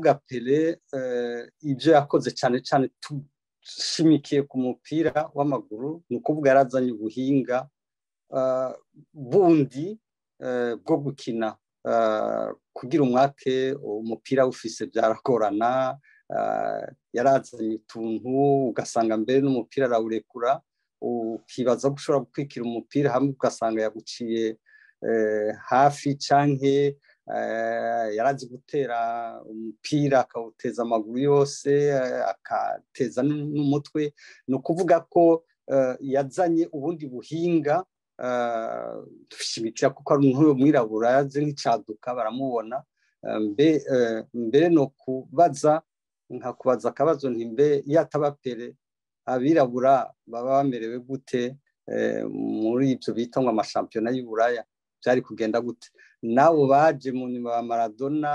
Ukuvuga Pele, ibyo yakoze cyane cyane tushimikiye ku mupira w'amaguru, ni ukuvuga yarazanye ubuhinga bundi bwo gukina. Kugira umwake umupira ufise byaragorana. Yarazanye utuntu ugasanga mbere n'umupira arawurekura, ukibaza ko ushobora gukwikira umupira hamwe, ugasanga yaguciye hafi, canke yarazi gutera umupira akawuteza amaguru yose, akateza n'umutwe. Ni ukuvuga ko yazanye ubundi buhinga. Dushimikira kuko ari nk'uwo mwirabura yaje nk'icaduka, baramubona. Mbere no kubaza, nkakubaza akabazo nti: mbe iyo ataba Pele, abirabura baba bamerewe gute muri ibyo bita ngo amashampiyona y'Uburaya? Byari kugenda gute? N'abo baje mu nyuma ba Maradona,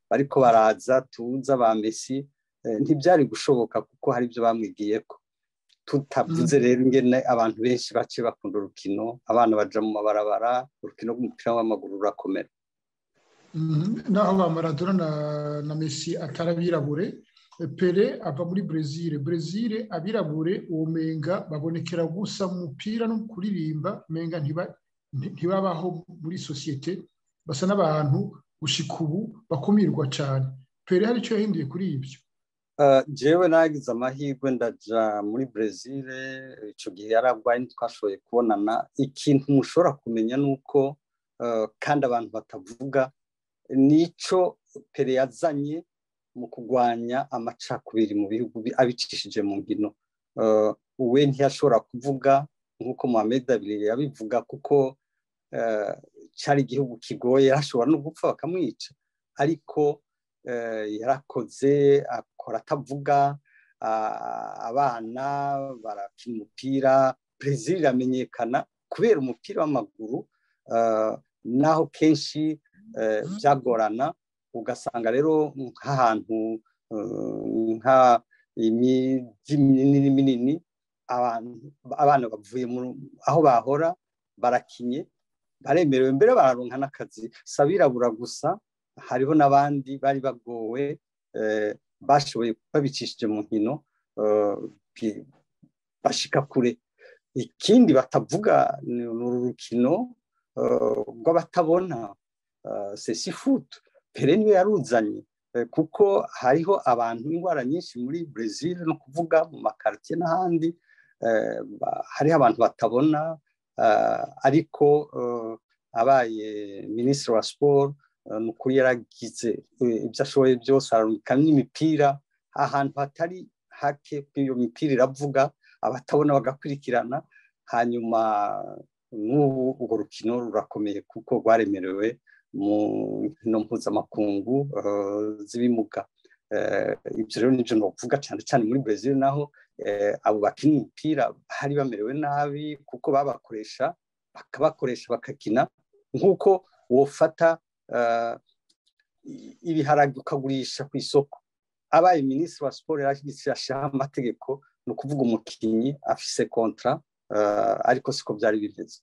bariko baraza tuza ba Messi, ntibyari gushoboka kuko hari ibyo bamwigiyeko. Tutavuze rero ingene abantu benshi bace bakunda urukino, abana baja mu mabarabara, urukino rw'umupira w'amaguru rurakomera. Naho ba Maradona na Messi atari abirabure, Pele ava muri Brezil. Brezil abirabure uwo menga babonekera gusa mu mupira no kuririmba, menga ntibabaho muri société, basa n'abantu gushika ubu bakumirwa cyane. Pele hari icyo yahinduye kuri ibyo? Jewe nagize amahirwe ndaja muri Brezil ico gihe yaragwaye, ntitwashoboye kubonana. Ikintu mushobora kumenya nuko kandi abantu batavuga, nico Pele yazanye mu kurwanya amacakubiri mu bihugu abicishije mu nkino. We ntiyashobora kuvuga nk'uko Mohamed Ali yabivuga, kuko cari igihugu kigoye, yarashobora no gupfa bakamwica, ariko yarakoze, akora atavuga. Abana barakina umupira, Brezil iramenyekana kubera umupira w'amaguru, naho kenshi byagorana. Ugasanga rero nk'ahantu nka imijyi minini minini, abana bavuye aho bahora barakinye, baremerewe, mbere bararonka n'akazi. Si abirabura gusa, hariho n'abandi bari bagowe, bashoboye babicishije mu nkino bashika kure. Ikindi batavuga ni uru rukino rw'abatabona, cécifoot. Pele niwe yaruzanye, kuko hariho abantu indwara nyinshi muri Brazil, no kuvuga mu ma quartiers n'ahandi hariho abantu batabona, ariko abaye minisitiri wa siporo, ni ukuri yaragize ibyo ashoboye byose, ararungika n'imipira ahantu hatari hake. Iyo mipira iravuga, abatabona bagakurikirana. Hanyuma n'ubu urwo rukino rurakomeye kuko rwaremerewe mu nkino mpuzamakungu z'ibimuga. Ibyo rero nibyo novuga cyane cyane muri Brazil, naho abo bakina umupira bari bamerewe nabi kuko babakoresha, bakabakoresha bakakina nk'uko wofata ibiharage ukagurisha ku isoko. Abaye minisitiri wa siporo yarashyiraho amategeko, ni ukuvuga umukinnyi afise contrat, ariko siko byari bimeze.